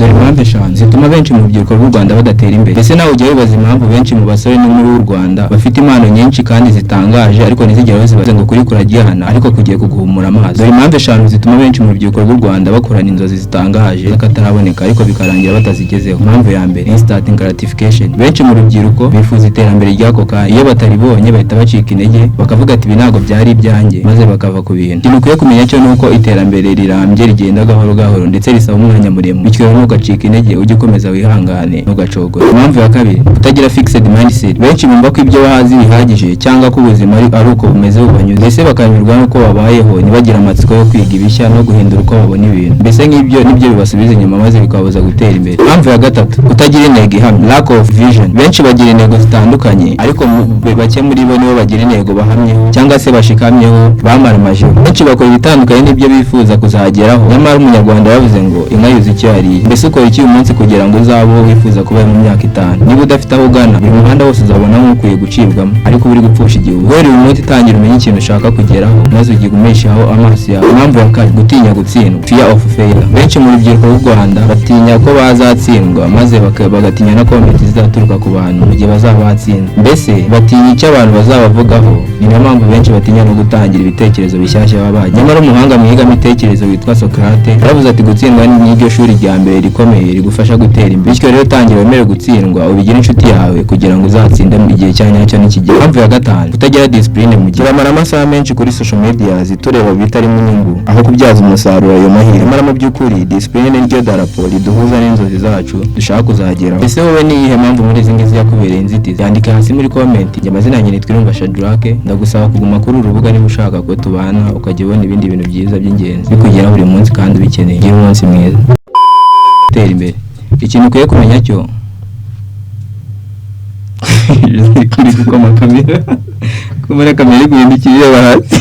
Dore impamvu eshanu zituma benshi mu rubyiruko rw'u Rwanda badatera imbere. Ese nawe ujya wibaza impamvu benshi mu basore n'inkumi b'u Rwanda bafite impano nyinshi kandi zitangaje, ariko ntizigere bazibaze ngo kuri kuragihana, ariko kugiye kuguhumura amaso? Dore impamvu eshanu zituma benshi mu rubyiruko rw'u Rwanda bakorana inzozi zitangaje z'akataraboneka, ariko bikarangira batazigezeho. Impamvu ya mbere: instant gratification. Benshi mu rubyiruko bifuza iterambere ry'ako kanya. Iyo bataribonye bahita bacika intege, bakavuga ati: "Ibi ntabwo byari ibyanjye", maze bakava ku bintu. Ikintu ukwiye kumenya cyo ni uko iterambere rirambye rigenda gahoro gahoro, ndetse risaba umwanya muremure. Bityo rero ntugacike intege, ujye ukomeza wihangane, ntugacogore. Impamvu ya kabiri: kutagira fixed mindset. Benshi bumva ko ibyo bahazi bihagije, cyangwa ko ubuzima ari uko bumeze bubanyuze, mbese bakanyurwa n'uko babayeho, ntibagire amatsiko yo kwiga ibishya no guhindura uko babona ibintu. Mbese nk'ibyo nibyo bibasubiza inyuma, maze bikababuza gutera imbere. Impamvu ya gatatu: kutagira intego ihamye, lack of vision. Benshi bagira intego zitandukanye, ariko bake muri bo nibo bagira intego bahamyeho cyangwa se bashikamyeho, bamaramajeho. Benshi bakora ibitandukanye n'ibyo bifuza kuzageraho. Nyamara Umunyarwanda yavuze ngo inka yuzuye icyo yariye. Mbese ukora iki uyu munsi kugira ngo uzabe uwo wifuza kuba mu myaka 5? Niba udafite aho ugana, buri muhanda wose uzabona nk'ukwiye gucibwamo, ariko uba uri gupfusha igihe. Guhera uyu munsi, tangira umenye ikintu ushaka kugeraho, maze ugigumishaho amaso yawe. Impamvu ya kane: gutinya gutsindwa, fear of failure. Benshi mu rubyiruko rw'u Rwanda batinya ko bazatsindwa, maze bagatinya na comment zizaturuka ku bantu mu gihe bazaba batsinze. Mbese batinya icyo abantu bazabavugaho. Ni nayo mpamvu benshi batinya no gutangira ibitekerezo bishyashya baba bagize. Nyamara umuhanga mu iyigamitekerezo witwa Socrate yaravuze ati: "Gutsindwa ni ryo shuri rya mbere rikomeye rigufasha gutera imbere." Bityo rero tangira wemere gutsindwa, ubigire inshuti yawe kugira ngo uzatsinde mu gihe cya nyacyo nikigera. Impamvu ya gatanu: kutagira discipline. Mu gihe turamara amasaha menshi kuri social media tureba bitarimo inyungu, aho kubyaza umusaruro ayo mahirwe. Nyamara mu by'ukuri discipline ni ryo darapo riduhuza n'inzozi zacu dushaka kuzageraho. Ese wowe ni iyihe mpamvu muri izi ngizi yakubereye inzitizi? Yandike hasi muri comment. Njye amazina yanjye nitwa Irunga Shadrack. Ndagusaba kuguma kuri uru rubuga niba ushaka ko tubana, ukajya ubona ibindi bintu byiza by'ingenzi bikugeraho buri munsi kandi ubikeneye. Gira umunsi mwiza. Gutera imbere, ikintu ukwiye kumenya cyo kuri gukoma kamera, kumara kamera iri guhindukira ireba hasi.